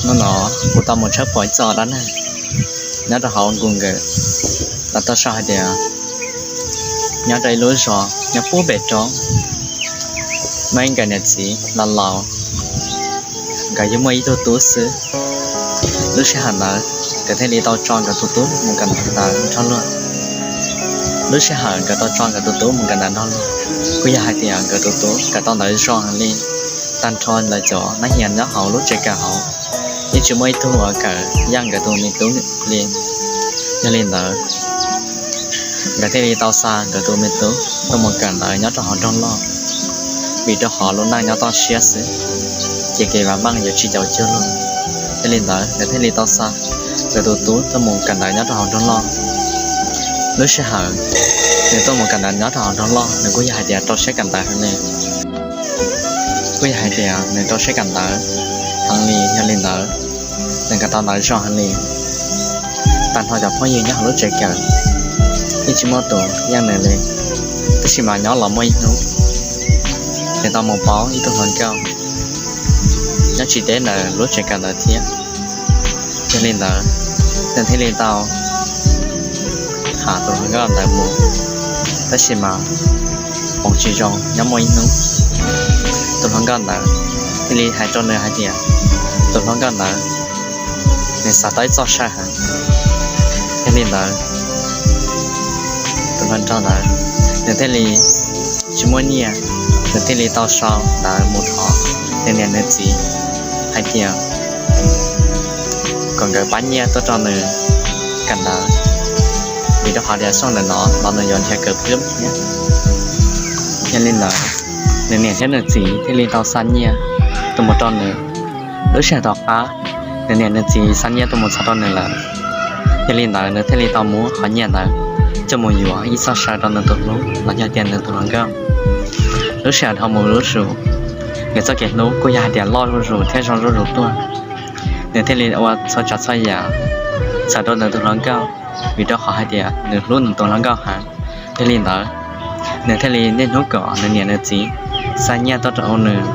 Hnub no kuv tau mus tshawb pom ib txoj dab neeg nyob rau hauv Google, lawv tau sau hais tias nyob rau ib lub zos nyob puag pem roob, muaj ib nkawm niam txiv laus laus, nkawd yeej muaj ib tug tub xwb. Lub sij hawm ntawd nkawd thiaj li tau tso nkawd tus tub mus kawm ntawv nrog luag. Lub sij hawm nkawd tau tso nkawd tus tub mus kawm ntawv nrog luag, kuj yog hais tias nkawd tus tub kawm tau ntawv zoo heev li, tag nrho ntawm cov nab hias nyob hauv lub tsev kawm hauv yeej tsis muaj ib tug uas kawm yam nkawd tus me tub li. Yog li ntawd, nkawd thiaj li tau xa nkawd tus me tub tuaj mus kawm ntawv nyob rau hauv nroog loj, vim rau qhov lub neej nyob toj siab xwb, ces kev vam meej yuav tsis caum cuag luag. Yog li ntawd nkawd thiaj li tau xa nkawd tus tub tuaj mus kawm ntawv nyob rau hauv nroog loj. Lub sij hawm nws tuaj mus kawm ntawv nyob rau hauv nroog loj, nws kuj yog hais tias rau siab kawm ntawv heev li, kuj yog hais tias nws rau siab kawm ntawv heev li. Yog li ntawd, nws kawm tau ntawv zoo heev li, tag nrho cov phooj ywg nyob hauv lub tsev kawm yeej tsis muaj tus yeej nws li. Tab sis mas nyob los muaj ib hnub, nws tau mus paub ib tug hluas nkauj nyob tsis deb ntawm lub tsev kawm ntawd thiab. Yog li ntawd, nws thiaj li tau tham tus hluas nkauj ntawd mus. Tab sis mas hmoov tsis zoo, nyob muaj ib hnub tus hluas nkauj ntawd thiaj li hais rau nws hais tias tus hluas nkauj ntawd nws xav tau ib txoj saw heev. Yog li ntawd, tus hluas nraug ntawd nws thiaj li tsis muaj nyiaj, nws thiaj li tau sau ntawv mus thov nws niam nws txiv hais tias kom nkawd pab nyiaj tuaj rau nws kawm ntawv, vim rau qhov tias xyoo ntawm no los nws yuav nrhiav kawm pwb thiab. Yog li ntawd, nws niam thiab nws txiv thiaj li tau xa nyiaj tuaj mus rau nws. Lub sij hawm tom qab nws niam nws txiv xa nyiaj tuaj mus txog rau nws lawm, yog li ntawd nws thiaj li tau muab qhov nyiaj ntawd coj mus yuav ib txoj saw rau nws tus hlub los yog tias nws tus hluas nkauj. Lub sij hawm dhau mus lub sus, nkawd txoj kev hlub kuj yog hais tias loj zuj zus thiab zoo zuj zus tuaj. Nws thiaj li ua txhua tsav txhua yam txhawm rau nws tus hluas nkauj, vim rau qhov hais tias nws hlub nws tus hluas nkauj heev. Yog li ntawd, nws thiaj li niaj hnub kom nws niam nws txiv xa nyiaj tuaj rau nws.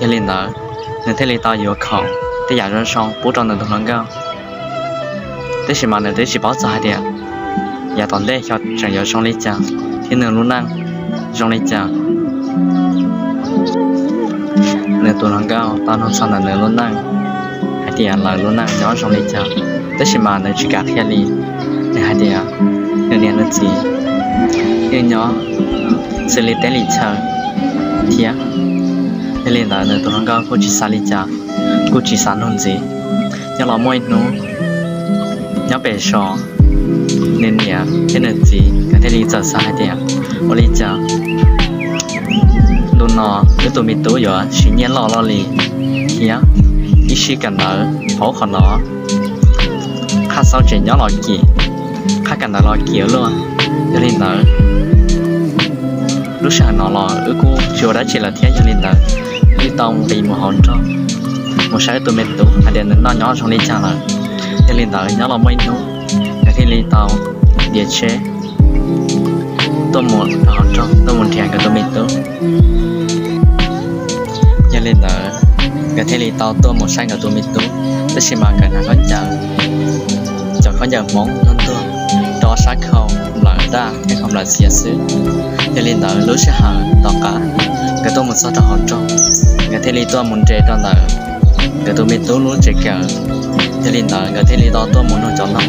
Yog li ntawd, nws thiaj li tau yuav khoom tej yam zoo zoo pub rau nws tus hluas nkauj. Tab sis mas nws twb tsis paub txog hais tias yav tom ntej xyov tseem yuav zoo li cas thiab nws lub neej zoo li cas. Nws tus hluas nkauj tau nug txog ntawm nws lub neej hais tias lawv lub neej nyob zoo li cas, tab sis mas nws tsis kam qhia li. Nws hais tias nws niam nws txiv yeej nyob xws li teb li chaw thiab. Yog li ntawd nws tus hluas nkauj kuj tsis xav li cas, kuj tsis xav nug ntxiv. Nyob los muaj ib hnub, nyob pem zos, nws niam thiab nws txiv nkawd thiaj li txawm xav hais tias ua li cas ntu no wb tus me tub yuav siv nyiaj loj loj li thiab ib sij kawm ntawv hauv qhov no, qhaj xauj tseem nyob los kim, qhaj kawm ntawv los kim luaj. Yog li ntawd, lub sij hawm no los wb kuj tsis ua dab tsi lawm thiab, yog li ntawd wb tau nqis mus hauv nroog mus saib wb tus me tub hais tias nws noj nyob zoo li cas lawm. Yog li ntawd nyob los muaj ib hnub, nkawd thiaj li tau ntiav tsheb tuaj mus rau hauv nroog tuaj mus nrhiav nkawd tus me tub. Yog li ntawd, nkawd thiaj li tau tuaj mus saib nkawd tus me tub, tab sis mas nkawd hnav khaub ncaws, cov khaub ncaws Hmoob ntuag ntuag, rau ob sab khau nplawm daj thiab khau nplawm txiav xwb. Yog li ntawd lub sij hawm tom qab nkawd tuaj mus txog rau hauv nroog, nkawd thiaj li tuaj mus nres rau ntawm nkawd tus me tub lub tsev kawm. Yog li ntawd nkawd thiaj li tau tuaj mus nug cov noog,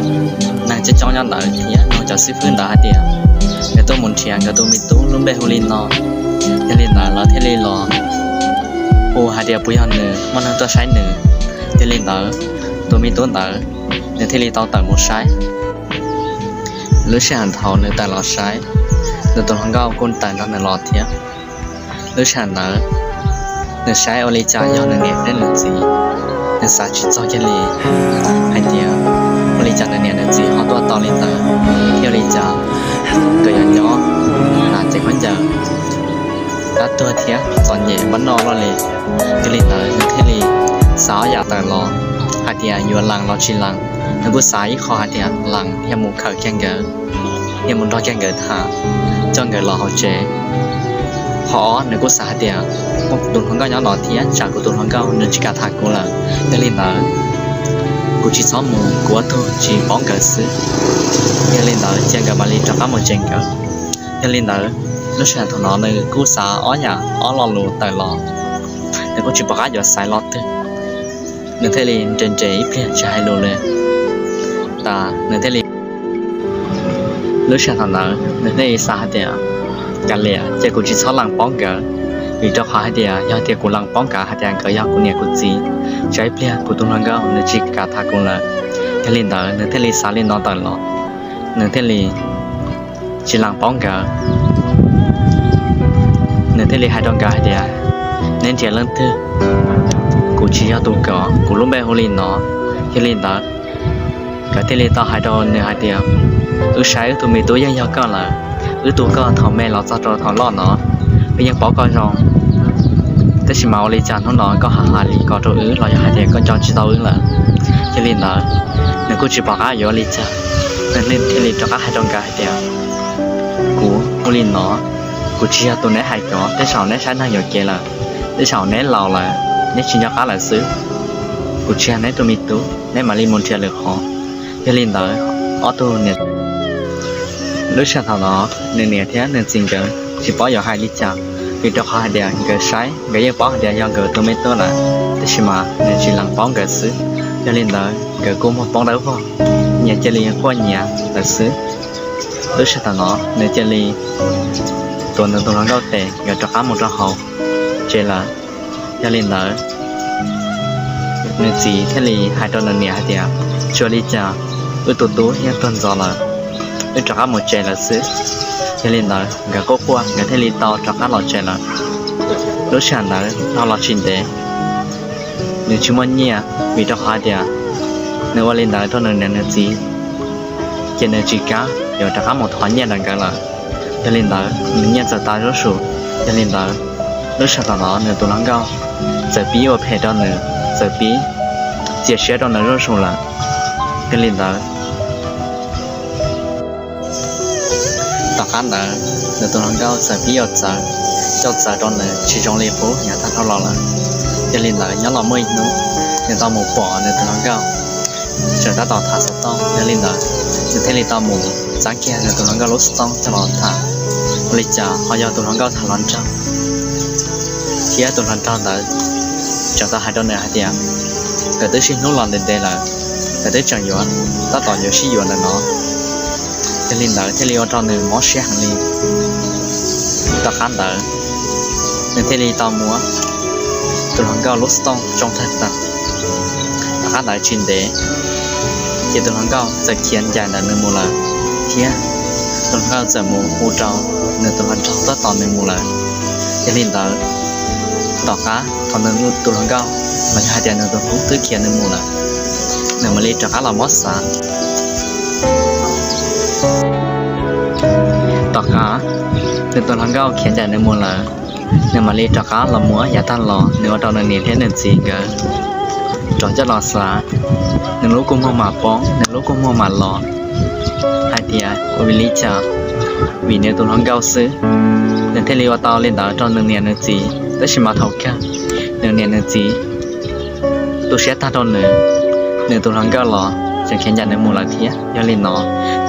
neeg coob coob nyob ntawd thiab nug cov xib fwb ntawd hais tias nkawd tuaj mus nrhiav nkawd tus me tub lub npe hu li no. Yog li ntawd lawv thiaj li los hu hais tias puas yog nws, muaj neeg tuaj saib nws. Yog li ntawd tus me tub ntawd nws thiaj li tau tawm mus saib. Lub sij hawm thaum nws tawm los saib, nws tus hluas nkauj kuj tawm nrog nws los thiab. Lub sij hawm ntawd nws saib ua li cas yog nws niam thiab nws txiv, nws xav tsis txog kiag li hais tias ua li cas nws niam nws txiv ho tuaj tau li ntawd, thiab ua li cas nkawd yuav nyob hnav cev khaub ncaws dab tuag thiab txom nyem npab noj luaj li. Yog li ntawd nws thiaj li xav ob yam tawm los hais tias yuav lees los tsis lees. Nws kuj xav ib qho hais tias lees thiaj mus khawm kiag nkawd, thiaj mus nrog kiag nkawd tham, coj nkawd los hauv tsev. Qhov ob nws kuj xav hais tias Tus hluas nkauj nyob no thiab, tsam kuv tus hluas nkauj nws tsis kam tham kuv lawm. Yog li ntawd, kuv tsis txhob mus, kuv ob tug tsis paub nkawd xwb. Yog li ntawd cia nkawd mam li rov qab mus tsev nkawd. Yog li ntawd, lub sij hawm thaum no nws kuj xav ob yam ob lo lus tawm los, nws kuj tsis pom qab yuav xaiv lo twg, nws thiaj li nres nres ib pliag tsis hais lus li. Tas nws thiaj li, lub sij hawm thaum ntawd nws thiaj li xav hais tias, kav liam, cia kuv tsis txhob lees paub nkawd, vim rau qhov hais tias yog tias kuv lees paub nkawd hais tias nkawd yog kuv niam kuv txiv, tsam ib pliag kuv tus hluas nkauj nws tsis kam tham kuv lawm. Yog li ntawd nws thiaj li xav li no tawm los, nws thiaj li tsis lees paub nkawd. Nws thiaj li hais rau nkawd hais tias, neb nrhiav leej twg? Kuv tsis yog tus kov, kuv lub npe hu li no. Yog li ntawd, nkawd thiaj li tau hais rau nws hais tias, wb saib wb tus me tub yeej yog koj lawm. Wb tu koj thaum me los txog rau thaum loj no, wb yeej paub koj zoo. Tab sis mas ua li cas hnub no koj ho hais li ko rau wb los yog hais tias koj nco tsis tau wb lawm? Yog li ntawd, nws kuj tsis pom qab yuav ua li cas, nws thiaj li rov qab hais rau nkawd hais tias, kuv hu li no, kuv tsis yog tus neb hais cov, tej zaum neb saib neeg yuam kev lawm, tej zaum neb laus lawm, neb tsis nco qab lawm xwb. Kuv tsis yog neb tus me tub, neb mam li mus nrhiav lwm qhov. Yog li ntawd, ob tug niam, lub sij hawm thaum no, nws niam thiab nws txiv nkawd tsis paub yuav hais li cas, vim rau qhov hais tias nkawd saib nkawd yeej paub hais tias yog nkawd tus me tub lawm, tab sis mas nws tsis lees paub nkawd xwb. Yog li ntawd nkawd kuj muag poob dawb vog, nyias cia li quaj nyias lawm xwb. Lub sij hawm thaum no nws cia li tuav nws tus hluas nkauj tes nkawd rov qab mus rau hauv tsev lawm. Yog li ntawd, nws txiv thiaj li hais rau nws niam hais tias, tsis ua li cas, wb tus tub yeej tuag ntxov lawm, wb rov qab mus tsev lawm xwb. Yog li ntawd nkawd quaj quaj nkawd thiaj li tau rov qab los tsev lawm. Lub sij hawm ntawd dhau los tsis ntev, nws tsis muaj nyiaj, vim rau qhov hais tias nws ua li ntawd rau nws niam nws txiv, ces nws tsis kam yuav rov qab mus thov nyiaj ntawm nkawd lawm. Yog li ntawd nws nyiaj txawm tag zuj zus. Yog li ntawd, lub sij hawm thaum no nws tus hluas nkauj txawm pib ua phem rau nws, txawm pib txias siab rau nws zuj zus lawm. Yog li ntawd, tom qab ntawd nws tus hluas nkauj txawm pib ua txawv, coj txawv rau nws tsis zoo li qub yav tag dhau los lawm. Yog li ntawd nyob los muaj ib hnub, nws tau mus pom nws tus hluas nkauj tseem tab tom thav xov tooj. Yog li ntawd, nws thiaj li tau mus txav kiag nws tus hluas nkauj lub xov tooj coj los tham, ua li cas ho yog tus hluas nkauj tham hluas nraug, thiab tus hluas nraug ntawd tseem tau hais rau nws hais tias, nkawd twb sib hlub los ntev ntev lawm, nkawd twb tseem yuav, tab tom yuav sib yuav ntawm no. Yog li ntawd thiaj li ua rau nws mob siab heev li. Tom qab ntawd, nws thiaj li tau muab tus hluas nkauj lub xov tooj tsoo tag tag. Tom qab ntawd tsis ntev, ces tus hluas nkauj txawm khiav ncaim ntawm nws mus lawm, thiab tus hluas nkauj txawm mus hu rau nws tus hluas nraug tuaj tos nws mus lawm. Yog li ntawd, tom qab thaum nws tus hluas nkauj los yog hais tias nws tus hlub twb khiav nws mus lawm, nws mam li rov qab los mob xav. Tom qab nws tus hluas nkauj khiav ncaim nws mus lawm, nws mam li rov qab los muab yav tag los nws ua rau nws niam thiab nws txiv nkawd rov coj los xav. Nws lub kua muag mam poob, nws lub kua muag mam los hais tias ua vim li cas, vim nws tus hluas nkauj xwb, nws thiaj li ua tau li ntawd rau nws niam nws txiv. Tab sis mas thaum kawg nws niam nws txiv tu siab tag rau nws, nws tus hluas nkauj los tseem khiav ncaim nws mus lawm thiab. Yog li no,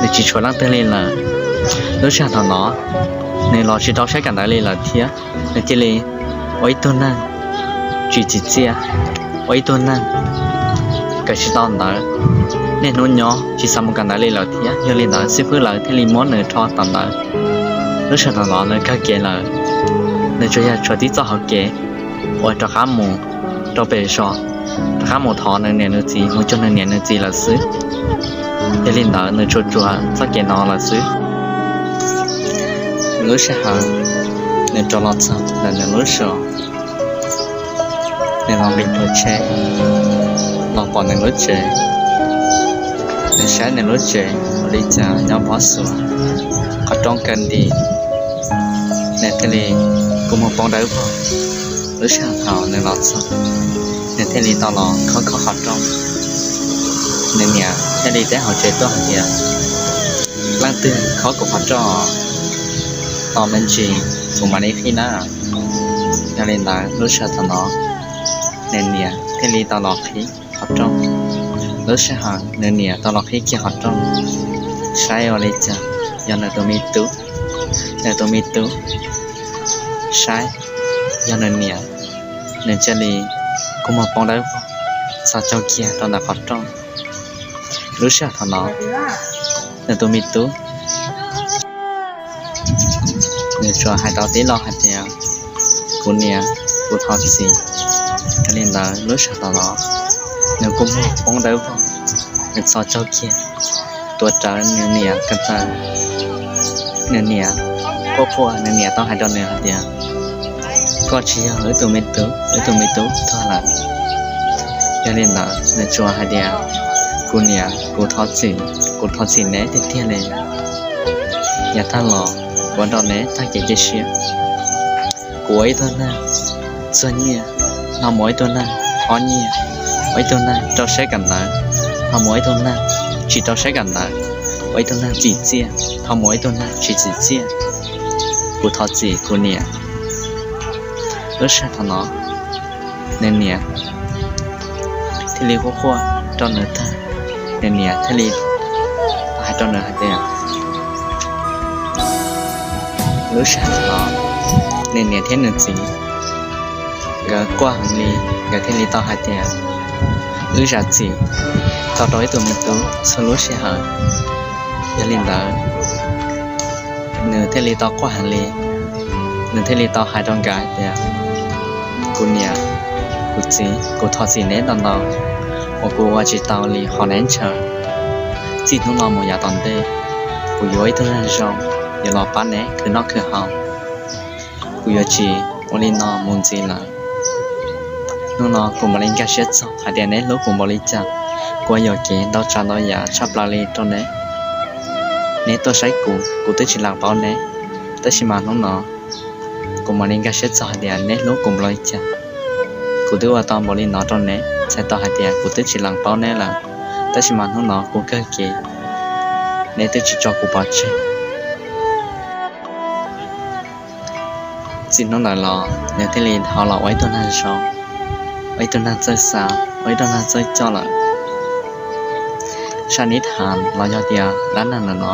nws tsis tshuav leej twg li lawm. Lub sij hawm thaum no, nws los tsis rau siab kawm ntawv li lawm thiab. Nws cia li ua ib tug neeg tsis tsim txiaj, ua ib tug neeg kawm tsis tau ntawv, niaj hnub nyob tsis xav mus kawm ntawv li lawm thiab. Yog li ntawd xib fwb lawv thiaj li muab nws rho tom ntawd. Lub sij hawm thaum no nws kawg kev lawm, nws tsuas yog tshuav tib txoj hauv kev uas rov qab mus rau pem zos, rov qab mus thov nws niam nws txiv, mus cuag nws niam nws txiv lawm xwb. Yog li ntawd nws tsuas tsuav txoj kev no lawm xwb. Lub sij hawm nws rov los txog ntawm nws lub zos, nws los nqis plhuav tsheb los pom nws lub tsev. Nws saib nws lub tsev ua li cas nyob pob xuav, qhov rooj kaw nti, nws thiaj li kua muag poob dawb vog. Lub sij hawm thaum nws los txog, nws thiaj li tau los khob khob qhov rooj. Nws niam thiaj li teb hauv tsev tuaj hais tias, leej twg khob kuv qhov rooj? Tos me ntsis kuv mam li qhib na. Yog li ntawd lub sij hawm thaum no nws niam thiaj li tau los qhib qhov rooj. Lub sij hawm nws niam tau los qhib kiag qhov rooj, saib ua li cas yog nws tus me tub. Nws tus me tub saib yog nws niam, nws cia li kua muag poob dawb vog, txhos caug kiag rau ntawm qhov rooj. Lub sij hawm thaum no nws tus me tub nws tsuas hais tau tib lo hais tias, kuv niam, kuv thov txim. Yog li ntawd lub sij hawm thaum no nws kua muag poob dawb vog, nws txhos caug kiag tuav rawv nws niam kawg ntawd. Nws niam quaj quaj, nws niam tau hais rau nws hais tias, koj tsis yog wb tus me tub, wb tus me tub tuag lawm. Yog li ntawd nws tsuas hais tias, kuv niam, kuv thov txim, kuv thov txim neb tiag tiag li. Yav tag los kuv ua rau neb tag kev cia siab. Kuv ua ib tug neeg txuag nyiaj, ho mus ua ib tug neeg ob nyiaj, ua ib tug neeg rau siab kawm ntawv, ho mus ua ib tug neeg tsis rau siab kawm ntawv, ua ib tug neeg txim txiaj, ho mus ua ib tug neeg tsis txim txiaj. Kuv thov txim kuv niam. Lub sij hawm thaum no nws niam thiaj li quaj quaj rau nws tag, nws niam thiaj li hais rau nws hais tias, lub sij hawm thaum no nws niam thiab nws txiv nkawd quaj heev li, nkawd thiaj li tau hais tias, wb zam txim tau rau ib tug me tub txhua lub sij hawm. Yog li ntawd nws thiaj li tau quaj heev li, nws thiaj li tau hais rau nkawd hais tias, kuv niam, kuv txiv, kuv thov txim neb ntau ntau uas kuv ua tsis tau li qhov neb ntshaw. Txij hnub no mus yav tom ntej, kuv yuav ua ib tug neeg zoo, yuav los pab neb khwv noj khwv haus. Kuv yuav tsis ua li no mus ntxiv lawm. Hnub no kuv mam li nkag siab txog hais tias neb hlub kuv npaum li cas. Kuv ua yuam kev ntau tsav ntau yam tshaj plaws li rau neb. Neb tuaj saib kuv, kuv twb tsis lees paub neb, tab sis mas hnub no kuv mam li nkag siab txog hais tias neb hlub kuv npaum li cas. Kuv twb ua tau npaum li no rau neb, txhais tau hais tias kuv twb tsis lees paub neb lawm, tab sis mas hnub no kuv kawg kev, neb twb tsis tso kuv pov tseg. Txij hnub ntawd los nws thiaj li ho los ua ib tug neeg zoo, ua ib tug neeg txawj xav, ua ib tug neeg txawj coj lawm. Zaj nib tham los yog tias dab neeg ntawm no,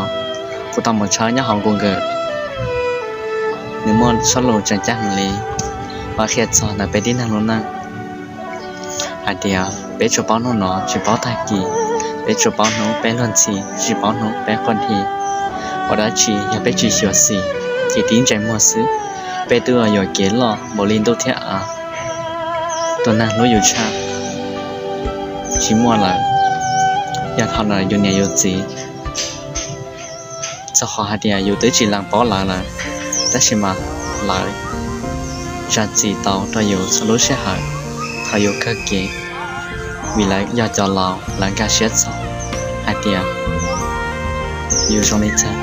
kuv tau mus tshawb nyob hauv Google, nws muaj zaj lus tseem ceeb heev li, uas qhia txog ntawm peb tib neeg lub neej hais tias peb tsuas paub hnub no tsis paub tag kis, peb tsuas paub hnub peb luag ntxhi tsis paub hnub peb quaj dhi. Ua dab tsi yog peb tsis xyuam xim, ces tib ntsais muag xwb, peb twb ua yuam kev loj npaum li ntuj thiab av. Tus neeg hlub yus tshaj tsis muaj lawm, yog thaum ntawm yus niam yus txiv. Txog qhov hais tias yus twb tsis lees paub lawv lawm, tab sis mas lawv zam txim tau rau yus txhua lub sij hawm thaum yus kawg kev, vim lawv yog cov laus, lawv nkag siab txog hais tias yus zoo li cas,